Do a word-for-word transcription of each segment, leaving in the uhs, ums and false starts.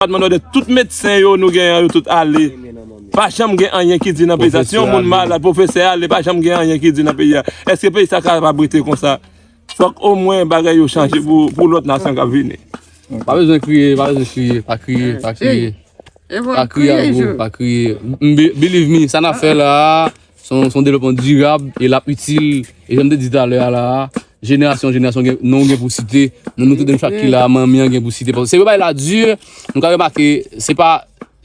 depatman Nòdès, tout medsen yo nou genyen yo tout ale. Pa janm gen anyen ki di nan peyi sa. Si yon moun malad, pwofesè ale, pa janm gen anyen ki di nan peyi a. Èske peyi sa kapab rete konsa? Fòk omwen bagay yo chanje pou, pou lòt nasyon k ap vini. Pa bezwen kriye, pa bezwen kriye, pa kriye, pa kriye. Pa kriye, bro, pa kriye. M, be- believe me, sa n ap fè la a, se yon, se yon devlopman dirab e l ap itil. E jan m te di talè a la a, jenerasyon, jenerasyon gen, non gen pou site. Nou, nou tout de chak ki la a, manmi an gen pou site. Paske se yon bagay la di, nou ka remake, se pa,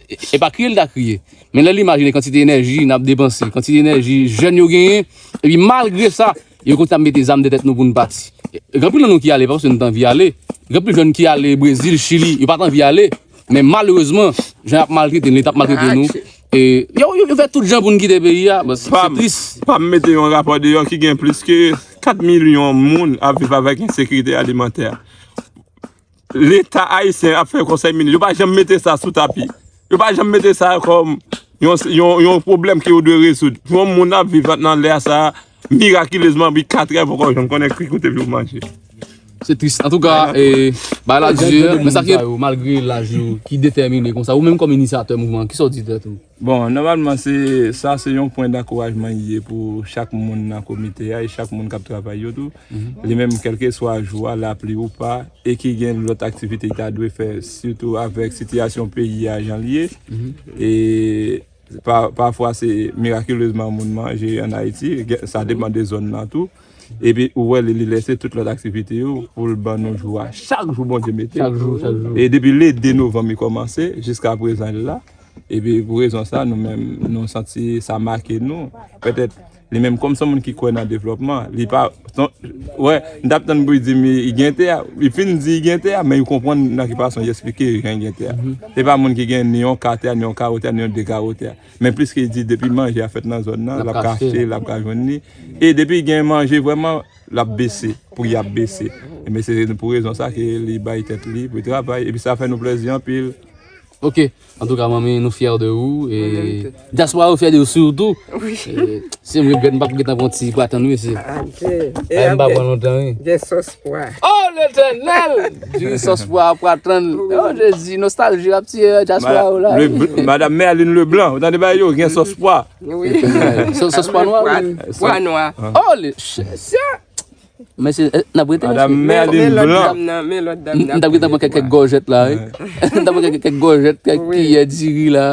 e pa kriye l ta kriye. Men lè l imajine kantite enèji n ap depanse, kantite enèji jèn yo genyen, epi malgre sa, yo kontinye ap mete zam dèyè tèt nou pou n pati. Gen anpil nan nou ki ale, pa paske nou t anvi ale. Gen anpil jèn ki ale Brezil, Chili, yo pa t anvi ale. Men malerezman, jan y ap maltrete n, Leta ap maltrete nou. E yo, yo, yo fè tout jan pou n kite peyi a. Bon, se, se tris. Pa m mete yon rapò deyò ki gen plis ke kat milyon moun ap viv avèk ensekirite alimantè. Leta ayisyen ap fè konsèy minis. Yo pa janm mete sa sou tapi. Yo pa janm mete sa kòm yon, yon, yon pwoblèm ke yo dwe rezoud. Yon moun ap viv nan lè sa a, mirakilezman, pi kat rèv ankò, janm konnen ki kote pou yo manje. Se tris. Antouka, e, bagay la di, men sa ki, malgre laj yo, ki detèmine konsa, ou menm kòm inisiyatè mouvman, kisa w di tèt ou? Bon, nòmalman, se, sa se yon pwen dankourajman li ye pou chak moun nan komite a e chak moun k ap travay yo tou. Li menm, kèlkeswa jou a, lapli ou pa, e ki gen lòt aktivite li ta dwe fè, sitou avèk sitiyasyon peyi a jan l ye. E pa, pafwa, se mirakilezman moun manje ann Ayiti, gen- sa depann de zòn nan tou. Epi ou wè li, li lese tout lòt aktivite yo pou l ban nou jou a. Chak jou Bondye mete. Chak jou, chak jou. E depi le de novanm li kòmanse, jiska prezan li la. Epi pou rezon sa, nou menm, nou santi sa make nou. Petèt, li menm kòm se yon moun ki kwè nan devlòpman, li pa, son, wè, m t ap tann pou li di m li gen tè a. Li fin di li gen tè a, men li konprann nan ki fason li eksplike jan li gen tè a. Se pa moun ki gen ni yon ka tè a, ni yon kawo tè a, ni yon de kawo tè a. Men plis ke li di, depi manje a fèt nan zòn nan, l ap ka achte, l ap ka jwenn li. E depi gen manje vrèman, l ap bese, pri ap bese. Ebyen, se pou rezon sa ke li bay tèt li pou li travay. Epi sa fè nou plezi anpil. Ok. Antouka, manmi, nou fyè de ou. E dyaspora yo fyè de ou sitou. E si m regrèt, m p ap gentan pran ti pratann, wi, mesye. Ay, m pa pran lontan, wi. Gen sòs pwa. Oh, Letènèl! Diri sòs pwa, pratann. Oh, Jezi, nostalji ap tiye dyaspora yo la. Madanm Merline Leblanc, ou tande bagay yo, gen sòs pwa. Wi. Sòs pwa nwa, wi. Pwa nwa. Oh, le, mesye, n ap rete, mesye. Madanm Merline Blanc. Men lòt dam nan, men lòt dam nan. M t ap rete pran kèk, kèk gòjèt la, wi. M t ap pran kèk, kèk gòjèt, kèk kiyè diri la.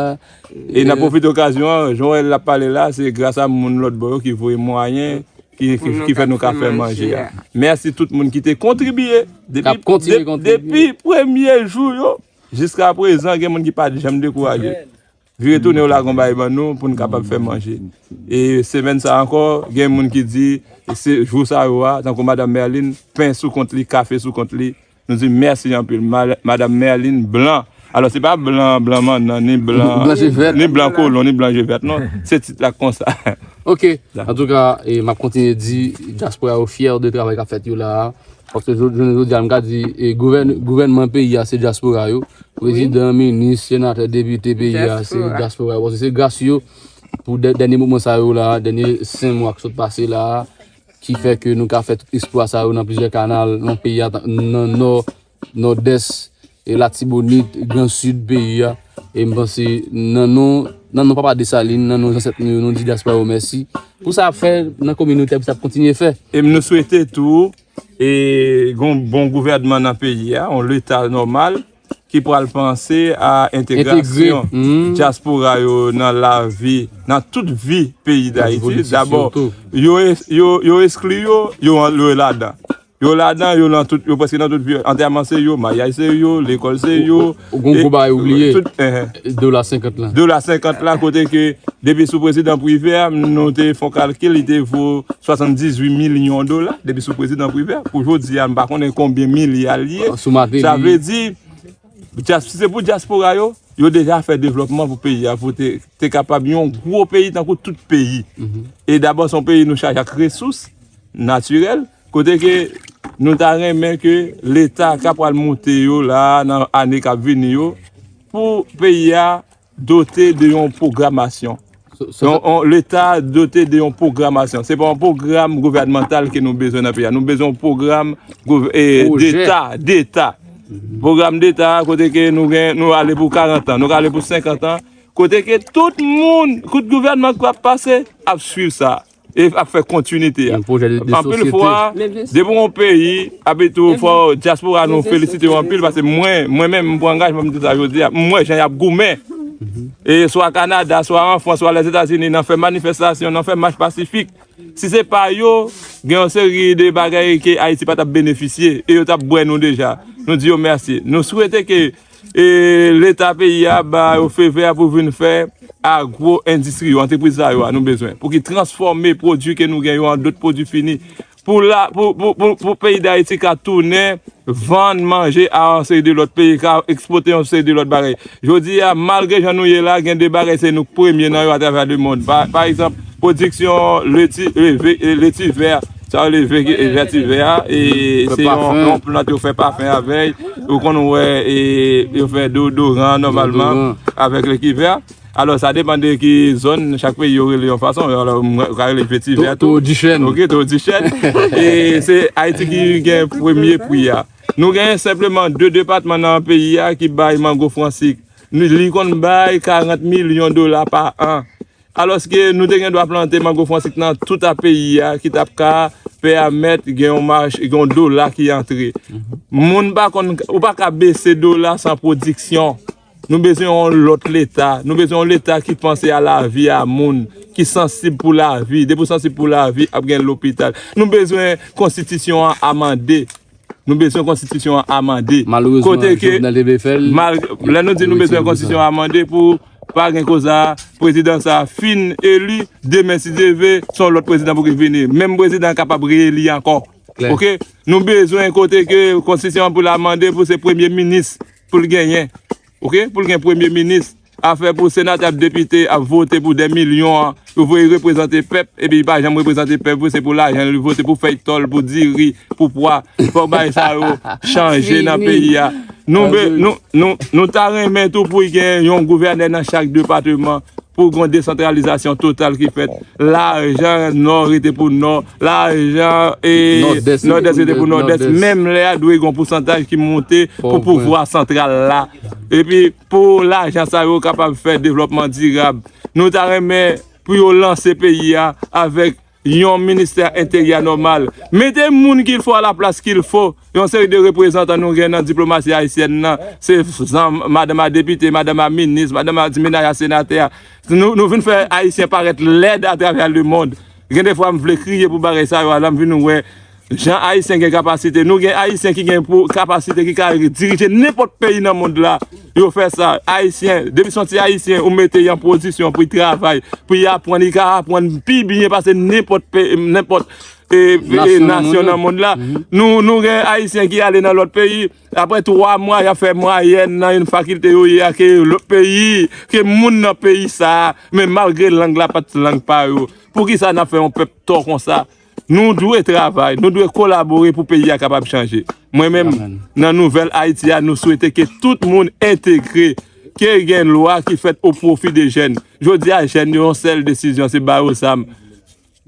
E n ap pwofite okazyon an, jan w wè l ap pale la, se gras a moun lòt bò yo ki voye mwayen, ki, ki, ki fè nou ka fè manje a. Mèsi tout moun ki te kontribiye depi, depi premye jou yo jiska prezan, gen moun ki pa t janm dekouraje. Vire tounen yo lage yon bagay ban nou pou n kapab fè manje. E semèn sa a ankò, gen moun ki di, se jou sa yo a, tankou Madanm Merline, pen sou kont li, kafe sou kont li. Nou di mèsi anpil, Madanm Merline Blanc. Alò, se pa blan, blan mannan, ni blan, ni blan kolon, ni blan je vèt, non. Se tit la k konsa. Ok. Antouka, e, m ap kontinye di, dyaspora yo fyè de travay k ap fèt yo la a. Paske jodi, jodi a, m ka di, e, gouvèn-, gouvènman peyi a, se dyaspora yo. Prezidan, minis, senatè, depite peyi a, se dyaspora yo. Paske se gras yo pou dè-, dènye moman sa yo la, dènye senk mwa k sot pase la, ki fè ke nou ka fè tout eksplwa sa yo nan plizyè kanal, nan peyi a, nan Nò, Nòdès, e Latibonit, Gran Sid peyi a. E m panse nan non, nan non Papa Desalin, nan non zansèt nou yo, nou di dyaspora yo mèsi. Pou sa ap fè nan kominote, pou sa ap kontinye fè. E nou swete tou, e gon bon gouvènman nan peyi a, yon leta nòmal ki pral panse a entegrasyon dyaspora yo nan lavi, nan tout vi peyi Dayiti. Dabò, yo, yo, yo eskli yo, yo, yo ladan. Yo ladan, yo nan tout, yo prèske nan tout vi. Antèman se yo, maryaj se yo, lekòl se yo. Ou gon gwo bagay ou bliye. Dola senkant lan. Dola senkant la, kote ke depi sou prezidan Privè, nou te fè yon kalkil, li te vo swasanndizuit milyon dola, depi sou prezidan Privè. Pou jodi a, m pa konnen konbyen milya l ye. Sa vle di, dya-, si se pou dyaspora yo, yo deja fè devlòpman pou peyi a, pou te, te kapab yon gwo peyi tankou tout peyi. E dabò, se yon peyi nou chaje ak resous natirèl, kote ke nou ta renmen ke leta k ap pral moute yo la nan ane k ap vini yo, pou peyi a dote de yon pwogramasyon. Yon, yon leta dote de yon pwogramasyon. Se pa yon pwogram gouvènmantal ke nou bezwen nan peyi a. Nou bezwen yon pwogram gouv-, e, deta, deta. Pwogram deta kote ke nou gen, nou ale pou karant an, nou ka ale pou senkant an, kote ke tout moun, tout gouvènman k ap pase, ap swiv sa e ap fè kontinite a. Anpil fwa, depi yon peyi ap tou fò dyaspora nou felisite yo anpil, paske mwen, mwen menm, m pran angajman m di sa jodi a, m wè jan y ap goumen. E swa Kanada, swa an Frans, swa Lèzetazini, nan fè manifestasyon, nan fè mach pasifik. Si se pa yo, gen yon seri de bagay ke Ayiti pa t ap benefisye e yo t ap bwè nou deja. Nou di yo mèsi. Nou swete ke e Leta peyi a ba yo fevè pou vin fè agwo endistri yo, antrepriz sa yo a nou bezwen pou ki transfòme pwodui ke nou gen yo an dòt pwodui fini. Pou la, pou, pou, pou, pou peyi Dayiti ka tounen vann manje a yon seri de lòt peyi, ka ekspòte yon seri de lòt bagay. Jodi a, malgre jan nou ye la, gen de bagay se nou k premye nan yo atravè lemonn. Pa, pa egzanp, pwodiksyon leti, e, ve- e, letivè, sa yo rele ve- e, vètivè a, e se yon, yon plant yo fè pafen avè l. Ou konn wè, e, yo fè deodoran nòmalman avèk letivè. Alò, sa depann de ki zòn, chak peyi yo rele yon fason. Alò, mwen ka rele vetivè tou. Towo dichèn. Ok, towo dichèn. E se Ayiti ki gen premye pri a. Nou gen senpleman de depatman nan peyi a ki bay mango fransik. Nou, li konn bay karant milyon dola pa an. Alòske nou te gen dwa plante mango fransik nan tout a peyi a, ki t ap ka pèmèt gen yon mach, gen yon dola ki antre. Moun pa konn, ou pa ka bese dola san pwodiksyon. Nou bezwen yon lòt Leta. Nou bezwen yon Leta ki panse a lavi a moun, ki sansib pou lavi. Depi w sansib pou lavi, ap gen lopital. Nou bezwen konstitisyon an amande. Nou bezwen konstitisyon an amande. Malrezman, kote ke Jovenel te vle fè l, mal- lè nou di nou bezwen konstitisyon an amande pou pa gen koza, prezidan sa a fin eli, demen si Dye vle, se yon lòt prezidan pou ki vini. Menm prezidan an kapab reyeli ankò. Klè. Ok? Nou bezwen kote ke konstitisyon an pou l amande pou se premye minis pou l genyen. Ok? Pou l gen premye minis. Afè pou senatè ap depite ap vote pou dè milyon an, pou voye reprezante pèp, epi li pa janm reprezante pèp, se pou lajan li vote, pou fèy tòl, pou diri, pou pwa. Fòk bagay sa yo chanje nan peyi a. Nou, be- nou, nou, nou ta renmen tou pou gen yon gouvènè nan chak depatman, pou gen yon desantralizasyon total ki fèt. Lajan Nò rete pou Nò, lajan e Nòdès rete pou Nòdès. Menm lè a dwe gen yon pousantaj ki monte pou pouvwa santral la. Epi pou lajan sa yo kapab fè devlòpman dirab. Nou ta renmen pou yo lanse peyi a avèk yon ministè enteryè nòmal. Mete moun ki fò a la plas ki fò. Yon seri de reprezantan nou gen nan diplomasi ayisyèn nan, se zanm, madanm a depite, madanm a minis, madanm a ti menaj a senatè a. Nou, nou vin fè Ayisyen parèt lèd atravè lemonn. Gen de fwa m vle kriye pou bagay sa yo, a la m vin wè jan Ayisyen gen kapasite. Nou gen Ayisyen ki gen pou kapasite ki ka dirije nenpòt peyi nan mond la. Yo fè sa. Ayisyen, depi se yon ti Ayisyen, ou mete l an pozisyon pou l travay, pou l aprann, li ka aprann pi byen pase nenpòt pe- nenpòt e, e, nasyon nan mond la. Nou, nou gen Ayisyen ki ale nan lòt peyi, apre twa mwa, y ap fè mwayèn nan yon fakilte yo ye a, ke lòt peyi, ke moun nan peyi sa a, men malgre lang la pa t lang pa yo. Poukisa n ap fè yon pèp tò konsa? Nou dwe travay, nou dwe kolabore pou peyi a kapab chanje. Mwen menm, nan nouvèl Ayiti a, nou swete ke tout moun entegre, ke gen lwa ki fèt o pwofi de jèn. Jodi a, jèn yo, yon sèl desizyon, se ba yo zam.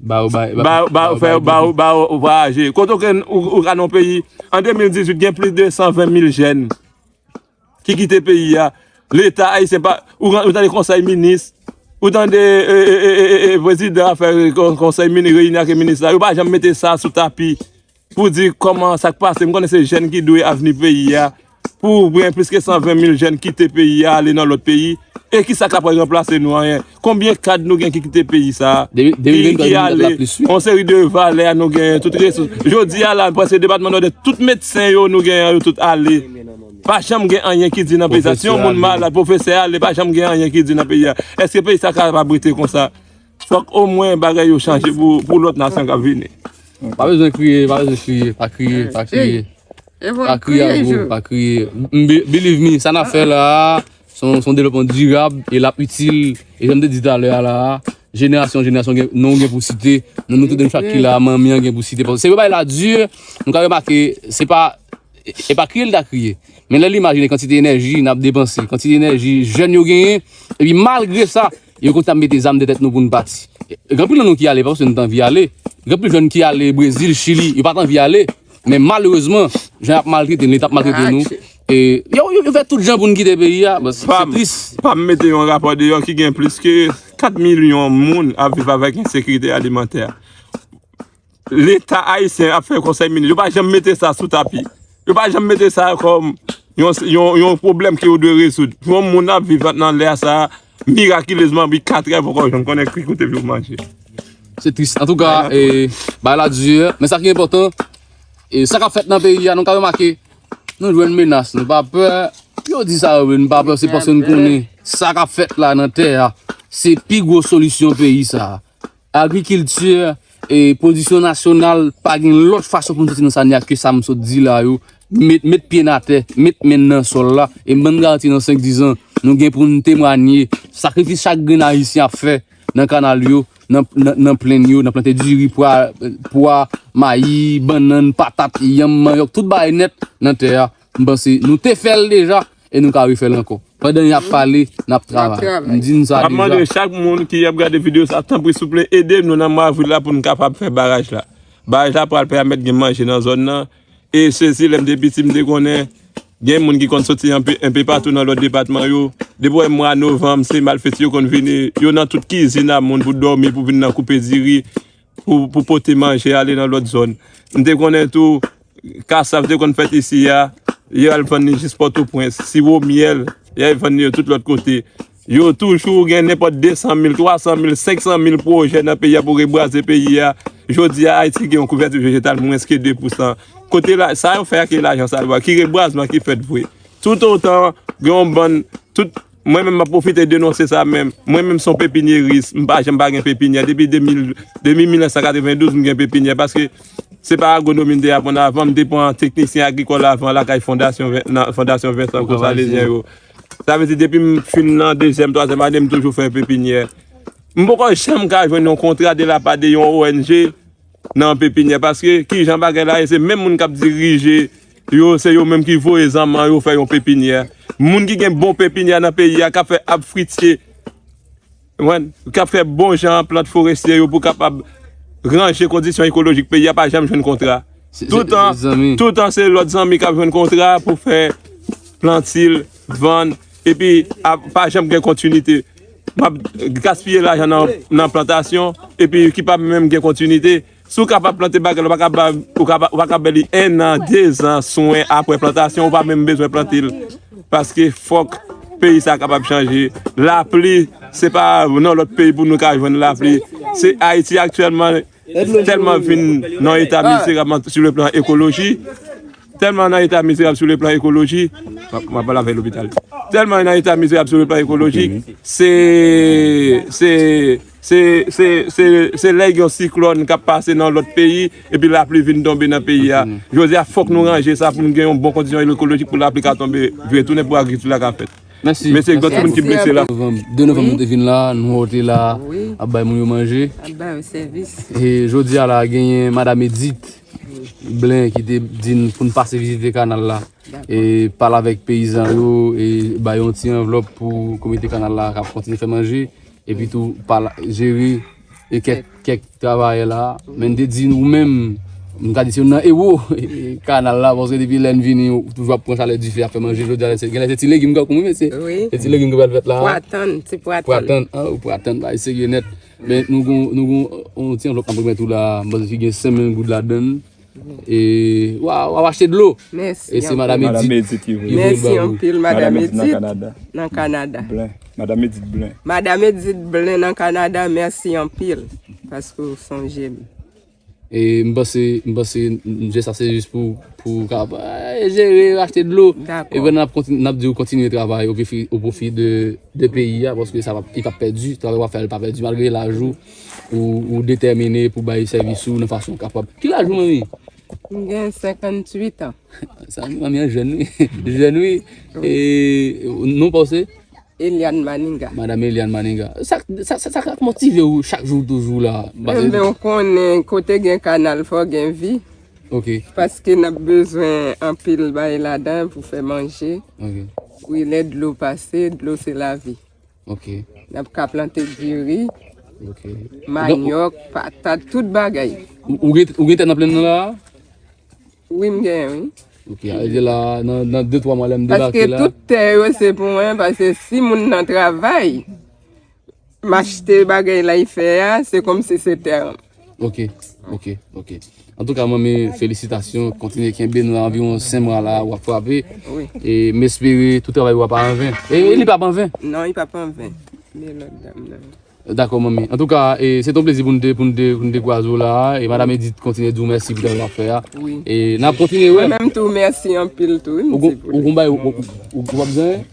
Ba yo, ba, ba, ba yo fè, ba yo, ba yo vwayaje. Kote w gen, ou, ou ka nan yon peyi, an de mil dizuit, gen plis de san ven mil jèn ki kite peyi a. Leta ayisyen pa, ou, ou tande konsèy minis, ou tande, e, e, e, e, e, prezidan a fè kon- konsèy minis, reyini ak minis la, yo pa janm mete sa sou tapi pou di kòman sa k pase. M konnen se jèn ki dwe avni peyi a. Pou gen plis ke san ven mil jèn kite peyi a, ale nan lòt peyi. E kisa k ap ranplase nou? Anyen. Konbyen kad nou gen ki kite peyi sa a? Ki, ki ale? Yon seri de valè nou gen, tout resous. Jodi a la, prèske depatman Nòdès, tout medsen yo nou gen an, yo tout ale. Pa janm gen anyen ki di nan peyi sa. Si yon moun malad, pwofesè ale, pa janm gen anyen ki di nan peyi a. Èske peyi sa kapab rete konsa? Fòk omwen bagay yo chanje pou, pou lòt nasyon k ap vini. Pa bezwen kriye, pa bezwen kriye, pa kriye, pa kriye. Pa kriye, bro, pa kriye. M- be- Believe me, sa n ap fè la a, se yon, se yon devlopman dirab e l ap itil. E jan m te di talè a la a, jenerasyon, jenerasyon gen, non gen pou site, nan nou tout de chak ki la a, manmi an gen pou site. Paske se yo bay la di, nou ka remake, se pa, e pa kriye l ta kriye. Men lè l imajine kantite enèji n ap depanse, kantite enèji jèn yo genyen, epi malgre sa, yo kontinye ap mete zam dèyè tèt nou pou n pati. Gen anpil nan nou ki ale, pa paske nou t anvi ale. Gen anpil jèn ki ale Brezil, Chili, yo pa t anvi ale. Men malerezman, jan y ap maltrete n, Leta ap maltrete nou. E yo, yo, yo fè tout jan pou n kite peyi a. Bon, se, se tris. Pa m mete yon rapò deyò ki gen plis ke kat milyon moun ap viv avèk ensekirite alimantè. Leta ayisyen ap fè konsèy minis. Yo pa janm mete sa sou tapi. Yo pa janm mete sa kòm yon, yon, yon pwoblèm ke yo dwe rezoud. Pou yon moun ap viv nan lè sa, mirakilezman, wi, kat kay poko janm konnen ki kote pou yo manje. Se tris. Antouka, e, bagay la di, men sa ki enpòtan, e, sa k ap fèt nan peyi a, nou ka remake, nou jwenn menas, nou pa pè. Yo di sa yo, nou pa pè, se paske nou konnen sa k ap fèt la nan tè a, se pi gwo solisyon peyi sa a. Agrikilti, e, pwodiksyon nasyonal, pa gen lòt fason pou nou soti nan sa n ye a ke sa m sot di la yo. Met, met pye n atè, met men n nan sòl la, e m ban n garanti nan senk, diz an, nou gen pou n temwanye sakrifis chak grenn ayisyen ap fè nan kanal yo, nan, nan, nan plenn yo, nan plante diri, pwa, pwa, mayi, bannann, patat, yanm, manyòk, tout bagay nèt nan tè a. M panse nou te fè l deja e nou ka refè l ankò. Pandan y ap pale, n ap travay. M di n sa deja. M ap mande chak moun ki ap gade videyo sa, tanpri souple, ede nou nan mwa avril la pou n kapab fè baraj la. Baraj la pral pèmèt gen manje nan zòn nan. E sezi, lè m te piti, m te konnen gen moun ki konn soti enpe, enpe patou nan lòt depatman yo. Depi w wè mwa novanm, se malfeti yo konn vini. Yo nan tout kizin a moun pou dòmi, pou vin nan koupe diri, pou, pou pote manje ale nan lòt zòn. M te konnen tou, kasav te konn fèt isi a, y al vann li jis Pòtoprens. Siwo myèl, y al vann li yo tout lòt kote. Yo toujou gen nenpòt de san mil, twa san mil, senk san mil pwojè nan peyi a pou rebraze peyi a. Jodi a, Ayiti gen yon kouvèti vejetal mwens ke de pousan. Kote la, sa yo fè ak lajan sa yo a, ki rebrazman ki fèt vre. Toutotan gen yon bann, tout, mwen menm m ap pwofite denonse sa menm. Mwen menm se yon pepinyeris, m pa janm pa gen pepinyè. Depi de mil, depi mil nèf san katrevendouz m gen pepinyè paske se pa agwonomi m te aprann avan, m te pran teknisyen agrikòl avan lakay fondasyon Ven-, nan fondasyon Vincent Gonsalezyen yo. Sa vle di depi m fin nan dezyèm, twazyèm ane, m toujou fè pepinyè. M poko janm ka jwenn yon kontra de la pa de yon O N G nan pepinyè. Paske kijan bagay la ye, se menm moun k ap dirije yo, se yo menm ki voye zanman yo fè yon pepinyè. Moun ki gen bon pepinyè nan peyi a, k ap fè ab fritye, konprann, k ap fè bon jan plant forestye yo pou kapab ranje kondisyon ekolojik peyi a, pa janm jwenn kontra. Toutan, toutan se lòt zanmi k ap jwenn kontra pou fè plantil, vann, epi pa janm gen kontinite. W ap gaspiye lajan nan, nan plantasyon, epi ki pa menm gen kontinite. Si w kapab plante bagay la, ou pa ka ba, ou ka, ou pa ka ba li en an, de zan swen apre plantasyon, ou pa menm bezwen plante l. Paske fòk peyi sa kapab chanje. Lapli, se pa nan lòt peyi pou nou ka jwenn lapli. Se Ayiti aktyèlman tèlman vin nan eta mizerab sou le plan ekoloji, tèlman nan eta mizerab sou le plan ekoloji, m ap, m ap pale avèk lopital. Tèlman nan eta mizerab sou le plan ekoloji, se, se, se, se, se, se lè gen yon siklòn k ap pase nan lòt peyi, epi lapli vin tonbe nan peyi a. Jodi a, fòk nou ranje sa pou nou gen yon bon kondisyon ekolojik pou lapli ka tonbe, vye tounen pou agrikilti la ka fèt. Mèsi. Mèsi, tout moun ki blese la. Novanm, de novanm nou te vin la, nou te la, ap bay moun yo manje. Ap bay yo sèvis. E jodi a la, genyen Madam Edith Blen ki te di n pou n pase vizite kanal la. E pale avèk peyizan yo, e bay yon ti anvlòp pou komite kanal la k ap kontinye fè manje. Epi tou, pale, jere e kèk, kèk travayè la. Men n te di nou menm, m ka di se youn nan ewo kanal la, paske depi lè n vini, ou toujou ap pran chalè dife, ap fè manje, jodi a, se, genlè se ti legim kankou, wi, mesye. Se ti legim ki pral fèt la. Pwa tann, ti pwa tann. Pwa tann, an, pwa tann, bagay serye nèt. Men nou gon, nou gon yon ti anvlòp n ap remèt ou la, m panse ki gen senk mil goud ladan l. E, w a, w a achte dlo. Mèsi anpil. E se Madam Edith ki voye l ba nou. Mèsi anpil, Madam Edith nan Kanada. Blen. Madam Edith Blen. Madam Edith Blen nan Kanada, mèsi anpil paske w sonje m. E m panse, m panse, m, jès sa se jis pou, pou w ka, e, jere, achte dlo. Dakò. E n ap kontin-, n ap di w kontinye travay o pwofi, o pwofi de, de peyi a, paske sa p ap, li p ap pèdi, travay w ap fè a, li p ap pèdi, malgre laj ou, ou, ou detèmine pou bay sèvis ou nan fason w kapab. Ki laj ou, manmi? M gen senkantuit an. Sa, manmi an jèn, wi. Jèn, wi. E, non pa w se? Eliane Maniga. Madam Eliane Maniga. Sa, sa, sa, sa k ap motive w chak jou toujou la? Enben, ou konnen, kote gen kanal, fò gen vi. Ok. Paske n ap bezwen anpil bagay ladan pou fè manje. Ok. Wi, lè dlo pase, dlo se lavi. Ok. N ap ka plante diri, ok, manyòk, patat, tout bagay. Ou, ou gen, ou gen tè nan plenn nan la? Wi, m genyen, wi. Ok, a di la, nan, nan de twa mwa lè m Paske debake la. Tout tè yo se pou mwen, paske si moun nan travay, m achte bagay la y fè a, se kòmsi se tè an. Ok, ok, ok. Antouka, manmi, felisitasyon. Kontinye kenbe, nou anviwon senk mwa la, w ap frape. Wi. E m espere tout travay w ap anven. E li p ap anven. Non, li p ap anven. Men lòt dam nan. Dakò, manmi. Antouka, e, se ton plezi pou n te, pou n te, pou n te kwaze w la. E Madam Edith kontinye di w mèsi pou travay w ap fè a. Wi. E n ap kontinye wè. Mwen menm tou, mèsi anpil tou. Wi, Ou m gon di pou ou gon bay ou ou- ou- ou p ap zanyen?